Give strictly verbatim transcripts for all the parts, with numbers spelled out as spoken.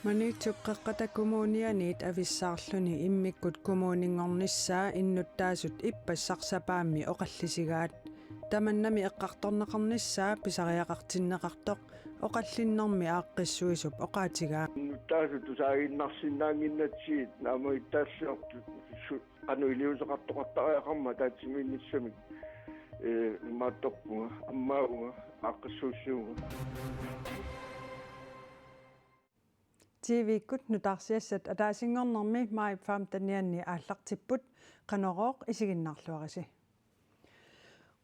Maniitsup Qeqqata Kommunianiit avissaarluni immikkut kommuninngornissaa innuttaasut ippassaq sapaammi oqallisigaat. Tamannami eqqartorneqarnissaa pisariaqartinneqartoq oqallinnermi aaqqissuisup oqaatigaa. Innuttaasut tusaaginnarsinnaannginnatsigit naammagittaalliortut su-, qanoq iliuuseqartoqartariaqarmat ataatsimiinnissamik, ee, imaattorpunga, ammaavunga, aaqqissuussivunga. T V-kkut nutaarsiassat ataasinngornermi maj femtenianni aallartipput, Qanorooq isiginnaarluarisi.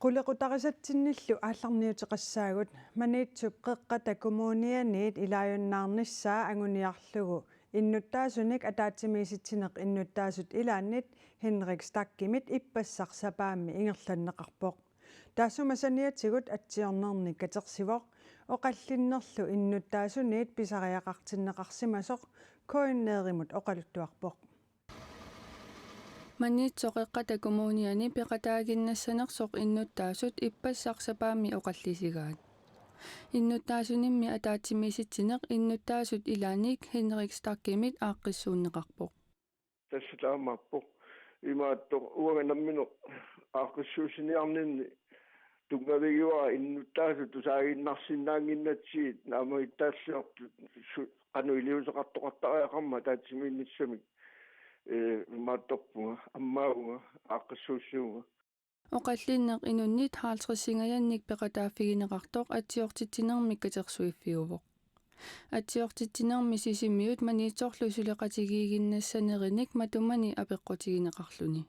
Qulequtarisatsinnillu aallarniuteqassaagut. Maniitsup Qeqqata Kommunianiit ilaajunnaarnissaa anguniarlugu innuttaasunik ataatsimiisitsineq innuttaasut ilaannit Henrik Stachimit ippassaq sapaammi ingerlanneqarpoq. Taassuma saniatigut atsiornernik katersivoq, oqallinnerlu innuttaasuniit pisariaqartinneqarsimasoq K N R-imut oqaluttuarpoq. Maniitsup Qeqqata Kommuniani peqataaginnassanersoq innuttaasut ippassaq sapaammi oqallisigaat. Innuttaasunimmi ataatsimiisitsineq innuttaasut ilaannik Henrik Stachimit aaqqissuunneqarpoq. Tassa taamaappoq. Imaattoq uanga nammineq aaqqissuussiniarninni tunngavigivara innuttaasut tusaaginnarsinnaannginnatsigit naammagittaalliortut su-, qanoq iliuuseqartoqartariaqarmat ataatsimiinnissamik, ee, imaattorpunga, ammaavunga, aaqqissuussivunga. Oqallinneq inunnit halvtredsingajannik peqataaffigineqartoq atsiortitsinermik katersuiffiuvoq. Atsiortitsinermi Sisimiut Maniitsorlu suleqatigiiginnassanerinik matumani apeqqutigineqarluni.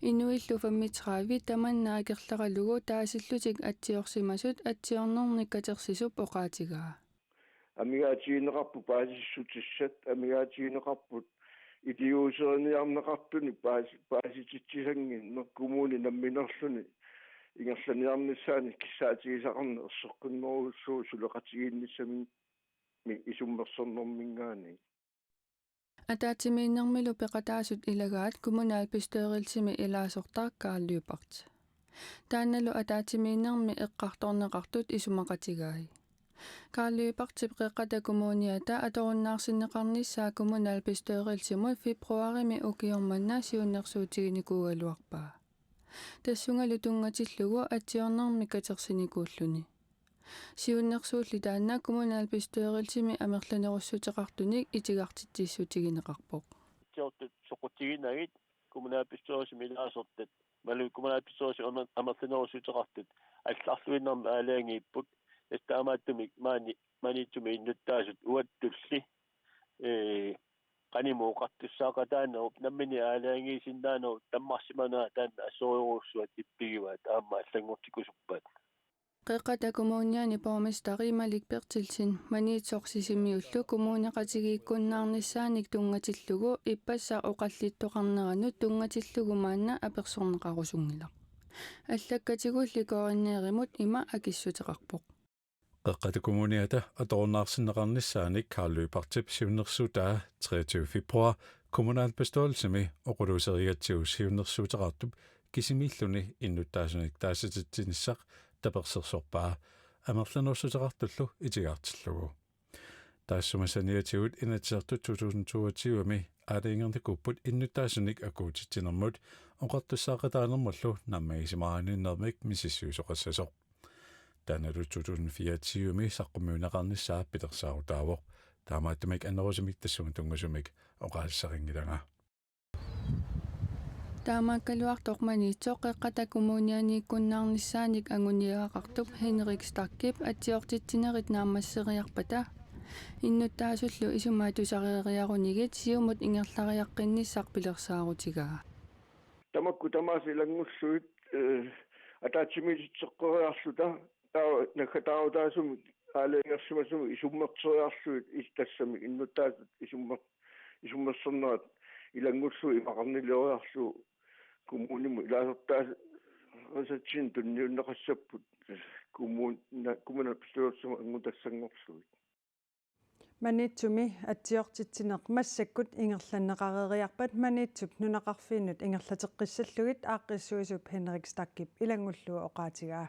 Inuillu femogtredive tamanna akerleralugu taasillutik atsiorsimasut atsiornernik katersisup oqaatigaa. Amigaatigineqarput paasissutissat, amigaatigineqarput iliuuseriniarneqartunik paas-, paasititsisannginneq, kommuni nammineerluni ingerlaniarnissaanik kissaatigisaqarneq erseqqinnerujussuuvoq suleqatigiinnissamik isummersornerminngaanniit. Ataatsimiinnermilu peqataasut ilagaat kommunalbestyrelsimi ilaasortaq Karl Lyberth. Taannalu ataatsimiinnermi eqqartorneqartut isumaqatigai. Karl Lyberthip Qeqqata Kommuniata atorunnaarsinneqarnissaa kommunalbestyrelsimut februarimi ukioq manna siunnersuutiginikuugaluarpaa. Tassungalu tunngatillugu atsiornermik katersinikuulluni. Siunnersuulli taanna kommunalbestyrelsimi amerlanerussuteqartunik itigartitsissutigineqarpoq. Atsiortut soqutiginagit kommunalbestyrelsimi ilaasortat, imaluunniit kommunalbestyrelsimi amer-, amerlanerussuteqartut allarluinnarmik aalajangiipput, tassa taamaattumik maani Maniitsumi innuttaasut uattulli, ee, qanimut oqartussaaqataanerup nammineq aalajangiisinnaanerup tammarsimanera taanna assorujussuaq ippigivaat aamma allanngortikkusuppaat. Qeqqata Kommuniani borgmesteri Malik Berthelsen Maniitsoq Sisimiullu kommuneqatigiikkunnaarnissaanik tunngatillugu ippassaq oqallittoqarneranut tunngatillugu maanna apersorneqarusunngilaq. Allakkatigulli K N R-imut ima akissuteqarpoq. Qeqqata Kommuniata atorunnaarsinneqarnissaanik Karl Lyberthip siunnersuutaa treogtyve februar kommunalbestyrelsimi oqaluuserigatsigu siunnersuuteqartup kisimiilluni innuttaasunik taasititsinissaq tapersersorpaa amerlanerussuteqartullu itigartillugu. Taassuma saniatigut Inatsisartut to tusind toogtyve-mi aalajangernikuupput innuttaasunik akuutitsinermut oqartussaaqataanermullu naammagisimaarinninnermik misissuisoqassasoq. Taannalu to tusind fireogtyve-mi saqqummiunneqarnissaa pilersaarutaavoq. Taamaattumik annerusumik tassunga tunngusumik oqaasissaqanngilanga. Taamaakkaluartoq Maniitsoq Qeqqata Kommunianiikkunnaarnissaanik anguniagaqartup Henrik Stachip atsiortitsinerit naammasseriarpata innuttaasullu isumaat tusareeriarunigit siumut ingerlariaqqinnissaq pilersaarutigaa. Tamakku tamaasa ilanngullugit, ee, ataatsimiititseqqeriarluta taava naggataarutaasumik aalajangersimasumik isummerteriarlugit is-, tassami innuttaasut isummer-, isummersornerat ilanngullugu imaqarnileriarlugu kommunimut ilaasortaasatsinnik tunniunneqassapput kommuna-, kommunalbestyrelsimut angutassanngorlugit. Maniitsumi atsiortitsineq massakkut ingerlanneqareeriarpat Maniitsup nunaqarfiinut ingerlateqqissallugit aaqqissuisup Henrik Stachip ilanngullugu oqaatigaa.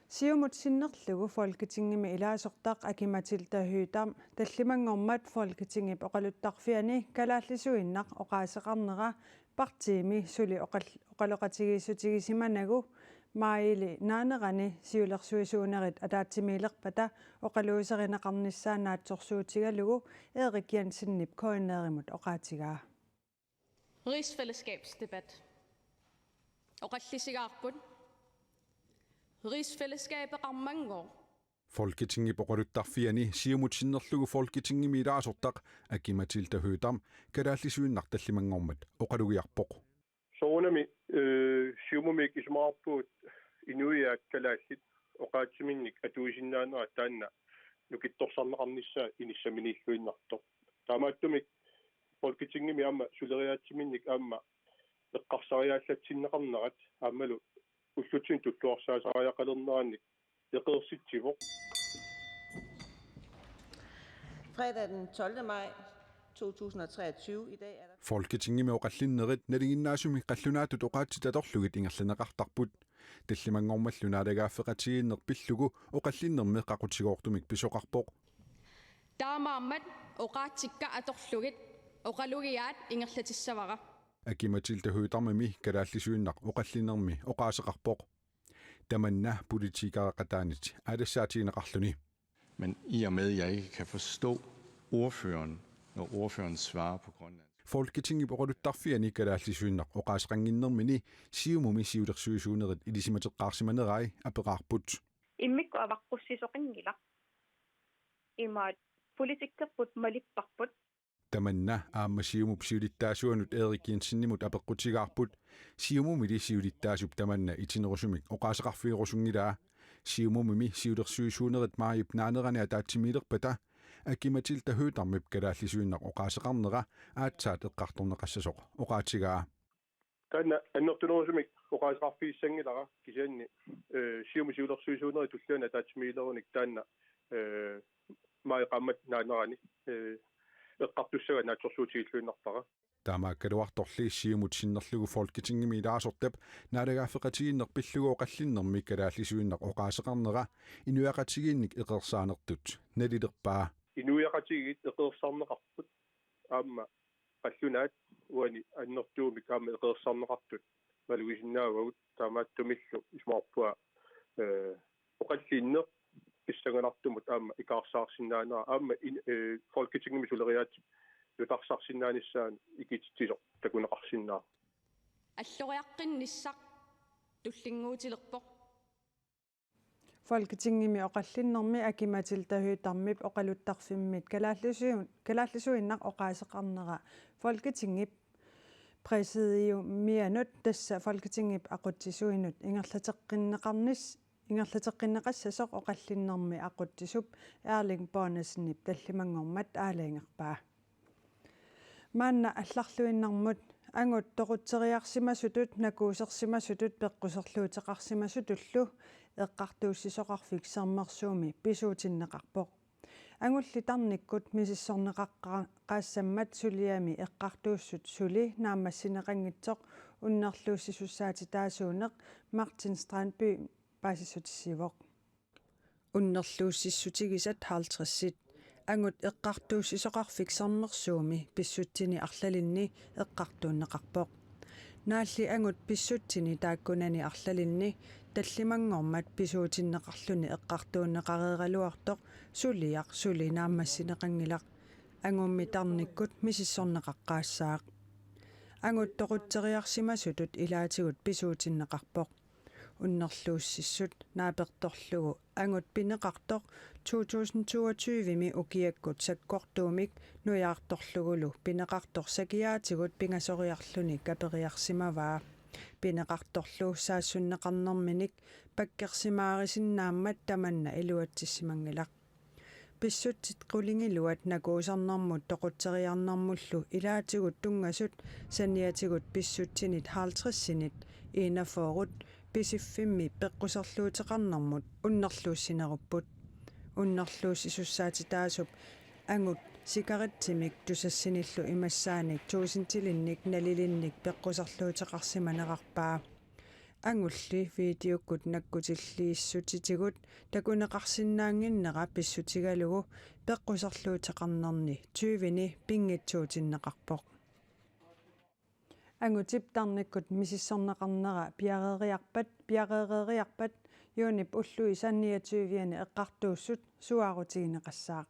Siumut sinnerlugu Folketingimi ilaasortaq Aki-Matilda Høegh-Dam tallimanngormat Folketingip oqaluttarfiani kalaallisuinnaq oqaaseqarnera partiimi suli oqal-, oqaloqatigiissutigisimanagu maajili naanerani siulersuisuunerit ataatsimiilerpata oqaluuserineqarnissaa naatsorsuutigalugu Erik Jensenip K N R-imut oqaatigaa. Rigsfællesskabsdebat. Oqallisigaarput. Rigsfællesskabeqarmanngooq. Folketingip oqaluttarfiani Siumut sinnerlugu Folketingimi ilaasortaq Aki-Matilda Høegh-Dam kalaallisuinnaq tallimanngormat oqalugiarpoq. Soorunami, eh, Siumumi isumaqarpugut inuiaat kalaallit oqaatsiminnik atuisinnaanerat taanna nukittorsarneqarnissaa inissaminiilluinnartoq. Taamaattumik Folketingimi aamma suleriaatsiminnik aamma eqqarsariaallatsinneqarnerat aammalu ullutsinni tulluarsaasariaqalernerannik eqeersitsivoq. Fredag den tolvte maj to tusind og treogtyve. I dag er der Folketingimi oqallinnerit nalinginnaasumik qallunaatut oqaatsit atorlugit ingerlanneqartarput. Tallimanngormallu naalagaaffeqatigiinneq pillugu oqallinnermi qaqutigoortumik pisoqarpoq. Taamaammat oqaatsikka atorlugit oqalugiaat ingerlatissavara. Aki-Matilda Høegh-Damimi kalaallisuinnaq oqallinnermi oqaaseqarpoq. Tamanna politikereqataanit aalassaatigineqarluni. Men i og med, at jeg ikke kan forstå ordføreren, når ordføreren svarer på grønlandsk. Folketingip oqaluttarfiani kalaallisuinnaq oqaaseqannginnermini Siumumi siulersuisuunerit ilisimateqqaarsimanerai aperaarput. Immikkut avaqqussisoqanngilaq. Imaat politikkerput malipparput. Tamanna aamma Siumup siulittaasuanut Erik Jensenimut apeqqutigaarput. Siumumili siulittaasup tamanna itinerusumik oqaaseqarfigerusunngilaa. Siumumimi siulersuisuunerit maajip naanerani ataatsimiilerpata Aki-Matilda Høegh-Damip kalaallisuinnaq oqaaseqarnera aatsaat eqqartorneqassasoq oqaatigaa. Taanna annertunerusumik oqaaseqarfigissanngilara kisianni, eh, Siumup siulersuisuunerit tulliani ataatsimiilerunik taanna, eh, maajip qaammat naanerani, eh, eqqartussagaat naatsorsuutigilluinnarpara. Taamaakkaluartorli Siumut sinnerlugu Folketingimi ilaasortap naalagaaffeqatigiinneq pillugu oqallinnermi kalaallisuinnaq oqaaseqarnera inuiaqatigiinnik eqeersaanertut nalilerpaa. Inuiaqatigiit eqeersarneqarput aamma qallunaat uani annertuumik aamma eqeersarneqartut malugisinnaavagut taamaattumillu isumaqarpunga, eh, oqallinneq pissanganartumut aamma ikaarsaarsinnaanera aamma in-, eh, Folketingimi suleriaatsip nutarsarsinnaanissaanut ikititsisoq takuneqarsinnaavoq. Alloriaqqinnissaq tullinnguutilerpoq. Folketingimi oqallinnermi Aki-Matilda Høegh-Damip oqaluttarfimmit kalaallisu-, kalaallisuinnaq oqaaseqarnera Folketingip præsidiumianut tassa Folketingip aqutsisuinut ingerlateqqinneqarnis-, ingerlateqqinneqassasoq oqallinnermi aqutsisup Erling Bonnesenip tallimanngormat aalajangerpaa. Maanna allarluinnarmut angut toqutseriarsimasutut, nakuusersimasutut peqquserluuteqarsimasutullu eqqartuussisoqarfik Sermersuumi pisuutinneqarpoq. Angulli tarnikkut misissorneqaqqaassammat suliami eqqartuussut suli naammassineqanngitsoq unnerluussisussaatitaasuuneq Martin Strandby paasissutissiivoq. Unnerluussissutigisat halvtredsit angut eqqartuussisoqarfik Sermersuumi pissutsini arlalinni eqqartuunneqarpoq. Naalli angut pissutsini taakkunani arlalinni tallimanngormat pisuutinneqarluni eqqartuunneqareeraluartoq suliaq suli naammassineqanngilaq. Angummi tarnikkut misissorneqaqqaassaaq. Angut toqutseriarsimasutut ilaatigut pisuutinneqarpoq. Unnerluussissut naapertorlugu angut pineqartoq to tusind toogtyve-mi ukiakkut sakkortuumik nujaartorlugulu pineqartoq sakiaatigut pingasoriarluni kaperiarsimavaa. Pineqartorlu saassunneqarnerminik pakkersimaarisinnaammat tamanna iluatsissimanngilaq. Pissutsit qulingiluat nakuusarnermut toqutseriarnermullu ilaatigut tunngasut saniatigut pissutsinit halvtredsinit enogfyrret Pisiffimmi peqquserluuteqarnermut unnerluussinerupput. Unnerluussisussaatitaasup angut sikaritsimik tusassinillu imassaanik tuusintilinnik nalilinnik peqquserluuteqarsimanerarpaa. angulli videokkut nakkutilliissutitigut takuneqarsinnaannginnera pissutigalugu peqquserluuteqarnerni tyveni pinngitsuutinneqarpoq. Angutip tarnikkut misissorneqarnera piareeriarpat, piareereeriarpat juunip ulluisa niogtyviani eqqartuussut suaarutigineqassaaq.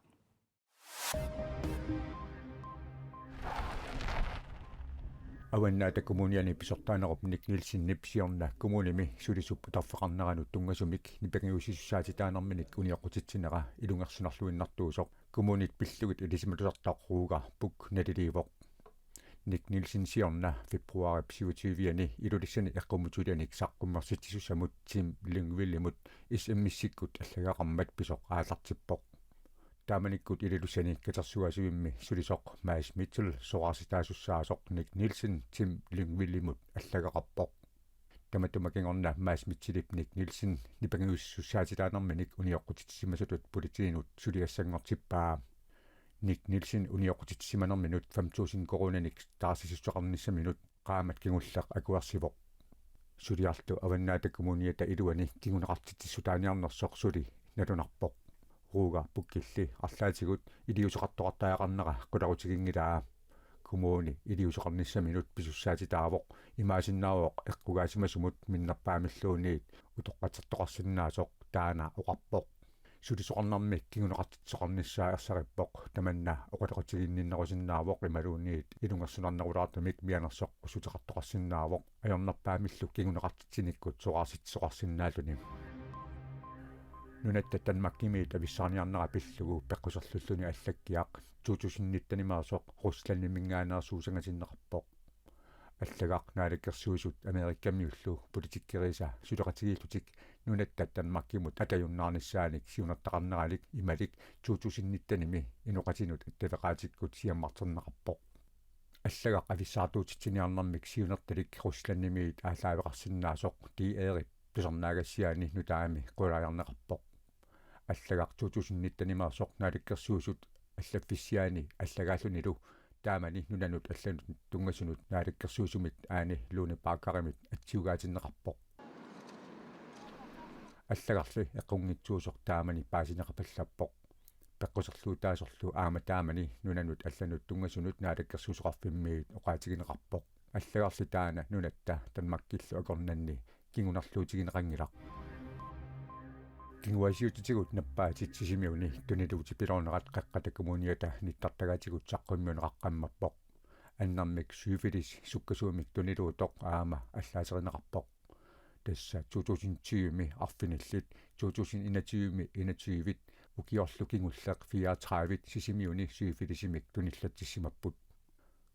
Avannaata Kommuniani pisortaanerup Nick Nielsenip siorna kommunimi sulisup uterfeqarneranut tunngasumik nipangiussisussaatitaanerminik unioqqutitsinera ilungersunarluinnartuusoq kommunit pillugit ilisimatusartoq Roger Buch naliliivoq. Nick Nielsen siorna februarip syvogtyve-ani Ilulissani eqqumiitsulianik saqqummersitsisusamut Tim Lyngvillimut S M S-ikkut allagaqarmat pisoq aallartippoq. Taamanikkut Ilulissani katersugaasivimmi sulisoq Mads Mitchell soraarsitaasussaasoq Nick Nielsen Tim Lyngvillimut allagaqarpoq. Tamatuma kingorna Mads Mitchellip Nick Nielsen nipangiussussaatitaanerminik unioqqutitsisimasutut politiinut suliassanngortippaa. Nick Nielsen unioqqutitsisimanerminut fem tusind koruuninik taarsisussuteqarnissaminut qaammat kingulleq akuersivoq. Suliarlu Avannaata Kommuniata iluani kinguneqartitsissutaaniarnersoq suli nalunarpoq. Roger Buchilli arlaatigut iliuuseqartoqartariaqarnera qularutiginngilaa. Kommuni iliuuseqarnissaminut pisussaatitaavoq, imaasinnaavoq eqqugaasimasumut minnerpaamilluunniit utoqqatsertoqarsinnaasoq, taanna oqarpoq. Sulisoqarnermi kinguneqartitsisoqarnissaa ersarippoq, tamanna oqaloqatiginninnerusinnaavoq imaluunniit ilungersunarnerulaartumik mianersoqqussuteqartoqarsinnaavoq ajornerpaamillu kinguneqartitsinikkut soraarsitsisoqarsinnaalluni. Nunatta Danmarkimiit avissaarniarnera pillugu peqquserlulluni allakkiaq to tusind nitten-imeersoq Ruslandiminngaanneersuusangatinneqarpoq. Allagaq Naalakkersuisut Amerikamiullu politikkeriisa suleqatigiillutik nunatta Danmarkimut atajunnaarnissaanik siunertaqarneralik imalik to tusind nitten-imi inoqatinut attaveqaatikkut siammarterneqarpoq. Allagaq avissaartuutitsiniarnermik siunertalik Ruslandimiit aallaaveqarsinnaasoq D R-ip tusarnaagassiaani nutaami qulaajarneqarpoq. Allagaq to tusind nitten-imeersoq Naalakkersuisut allaffissiaani allagaallunilu taamani nunanut allanut tunngasunut naalakkersuisumit Ane Lone Baggerimit atsiugaatinneqarpoq. Allagarli eqqunngitsuusoq taamani paasineqapallappoq. Peqquserluutaasorlu aamma taamani nunanut allanut tunngasunut naalakkersuisoqarfimmiit oqaatigineqarpoq. Allagarli taanna nunatta Danmarkillu akornanni kingunerluutigineqanngilaq. Kinguaassiuutitigut nappaatit Sisimiuni tuniluutipiloornerat Qeqqata Kommuniata nittartagaatigut saqqummiunneqaqqammerpoq. Annermik syfilis sukkasuumik tuniluutoq aamma allaaserineqarpoq. Tassa to tusind tyve-mi arfinillit to tusind enogtyve-mi enogtyve-t ukiorlu kingulleq fireogtredive-t Sisimiuni syfilisimik tunillatsissimapput.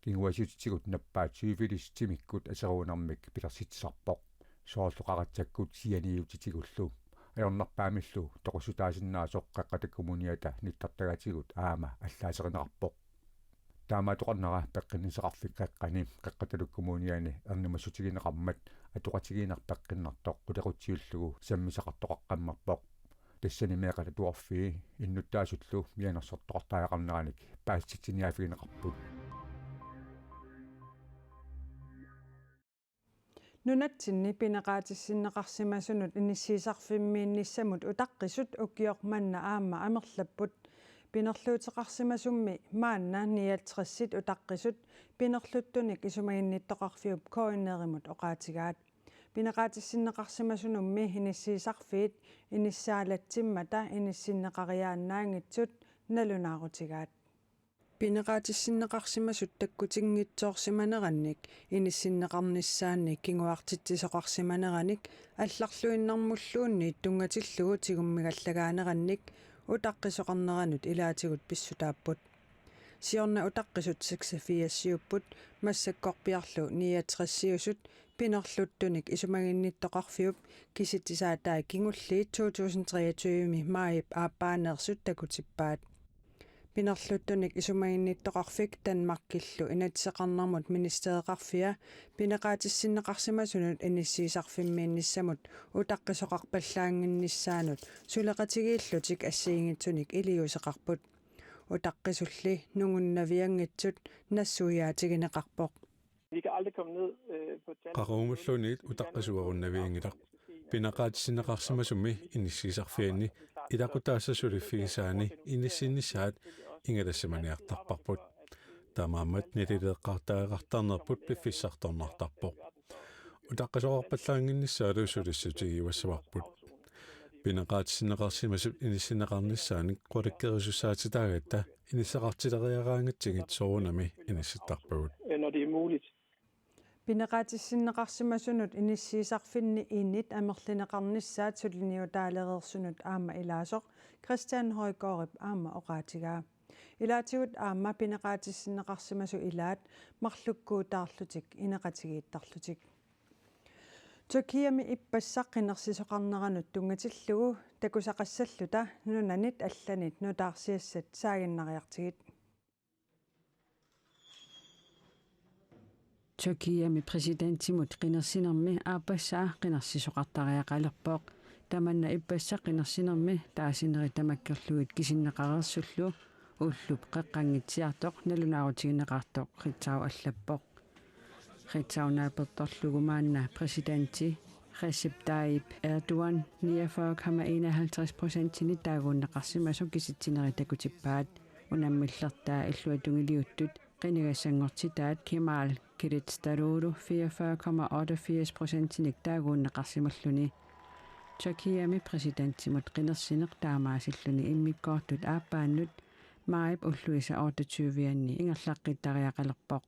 Kinguaassiuutitigut nappaat syfilis timikkut aseruunermik pilersitsisarpoq. Soorlu qaratsakkut sianiiutitigullu. Ajornerpaamillu toqussutaasinnaasoq Qeqqata Kommuniata nittartagaatigut aamma allaaserineqarpoq. Taamaattoqarnera peqqinnissaqarfik Qeqqani Qeqqata Kommuniani ernumassutigineqarmat atoqatigiinneq peqqinnartoq qulequtsiullugu sammisaqartoqaqqammerpoq. Tassani meeqqat atuarfii innuttaasullu mianersortoqartariaqarneranik paasitsiniaaffigineqarput. Nunatsinni pineqaatissinneqarsimasunut inissiisarfimmiinnissamut utaqqisut ukioq manna aamma amerlapput. Pinerluuteqarsimasummi maanna nioghalvtredsit utaqqisut pinerluttunik isumaginnittoqarfiup K N R-imut oqaatigaat. Pineqaatissinneqarsimasunummi inissiisarfiit inissaalatsimmata inissinneqariaannaanngitsut nalunaarutigaat. Pineqaatissinneqarsimasut takkutinngitsoorsimanerannik inissinneqarnissaannik kinguartitsisoqarsimaneranik allarluinnarmulluunniit tunngatillugu tigummigallagaanerannik utaqqisoqarneranut ilaatigut pissutaapput. Siorna utaqqisut seksogfirsiupput, massakkorpiarlu nioghalvtredsiusut pinerluttunik isumaginnittoqarfiup kisitsisaatai kingulliit to tusind treogtyve-mi maajip aappaaneersut takutippaat. Pinerluttunik isumaginnittoqarfik Danmarkillu inatsiseqarnermut ministereqarfia pineqaatissinneqarsimasunut inissiisarfimmiinnissamut utaqqisoqarpallaannginnissaanut suleqatigiillutik assigiinngitsunik iliuuseqarput. Utaqqisulli nungunnavianngitsut nassuiaatigineqarpoq. Vi kan aldrig komme Qaqugumulluunniit utaqqisuarunnavianngilaq. Pineqaatissinneqarsimasumi inissiisarfianni ilaqutaasa suliffigisaani inissinnissaat ingalassimaniartarparput. Taamaammat nalileeqqaartariaqartarnerput piffissartornartarpoq. Utaqqisoqarpallaannginnissaalu sulissutigiuassavarput. Pineqaatissinneqarsimasut inissinneqarnissaanik qulakkeerisussaatitaagatta inissaqartileriaraangatsigit soorunami inissittarpagut. Når det er muligt. Pineqaatissinneqarsimasunut inissiisarfinni init amerlineqarnissaat suliniutaalereersunut aamma ilaasoq Christian Højgaardip aamma oqaatigaa. Ilaatigut aamma pineqaatissinneqarsimasut ilaat marlukkuutaarlutik ineqatigiittarlutik. Tyrkiami ippassaq qinersisoqarneranut tunngatillugu takusaqassalluta nunanit allanit nutaarsiassat saaginnariartigit. Tyrkiami præsidentimut qinersinermi aappassaa qinersisoqartariaqalerpoq. Tamanna ippassaq qinersinermi taasinerit tamakkerlugit kisinneqareersullu ullup qeqqanngitsiartoq nalunaarutigineqartoq Ritzau allappoq. Ritzau naapertorlugu maanna præsidenti Recep Tayyip Erdogan niogfyrre komma enoghalvtreds procentinit taaguunneqarsimasoq kisitsinerit takutippaat. Unammillertaa illuatungiliuttut qinigassanngortitaat Kemal Kılıçdaroğlu fireogfyrre komma otteogfirs procentinik taaguunneqarsimalluni. Tyrkiami præsidentimut qinersineq taamaasilluni immikkoortut aappaannut maajip ulluisa otteogtyve-anni ingerlaqqittariaqalerpoq.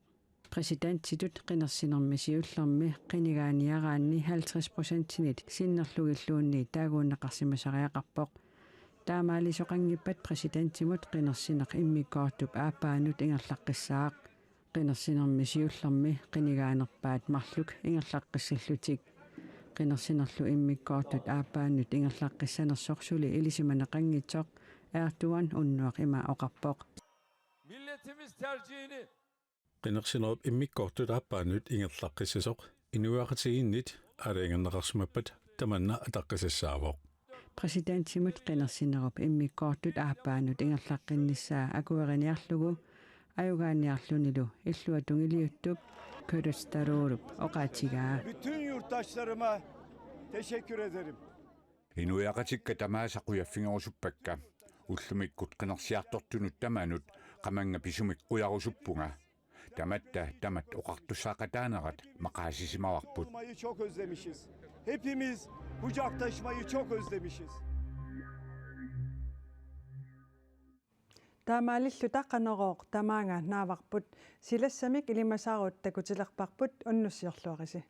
Præsidentitut qinersinermi siullermi qinigaaniaraanni halvtreds procentinit sinnerlugilluunniit taaguunneqarsimasariaqarpoq. Taamaalisoqanngippat præsidentimut qinersineq immikkoortup aappaannut ingerlaqqissaaq. Qinersinermi siullermi qinigaanerpaat marluk ingerlaqqissallutik. Qinersinerlu immikkoortut aappaannut ingerlaqqissanersoq suli ilisimaneqanngitsoq Erdogan unnuaq ima oqarpoq. Milletimiz tercihini Qinersinerup immikkoortut aappaannut ingerlaqqissasoq inuiaqatigiinnit aalajangerneqarsimappat tamanna ataqqisassaavoq. Præsidentimut qinersinerup immikkoortut aappaannut ingerlaqqinnissaa akueriniarlugu ajugaaniarlunilu illuatungiliuttup Kılıçdaroğlup oqaatigaa. Bütün yurttaşlarıma teşekkür ederim. Inuiaqatikka tamaasa qujaffigerusuppakka. Ullumikkut qinersiartortunut tamanut qamannga pisumik qujarusuppunga. Tamatta tamat oqartussaaqataanerat maqaasisimavarput. Olmayı çok özlemişiz. Hepimiz kucaklaşmayı çok özlemişiz. Taamaalilluta Qanorooq tamaanga naavarput, silassamik ilimasaarut takutilerparput, unnussiorluarisi.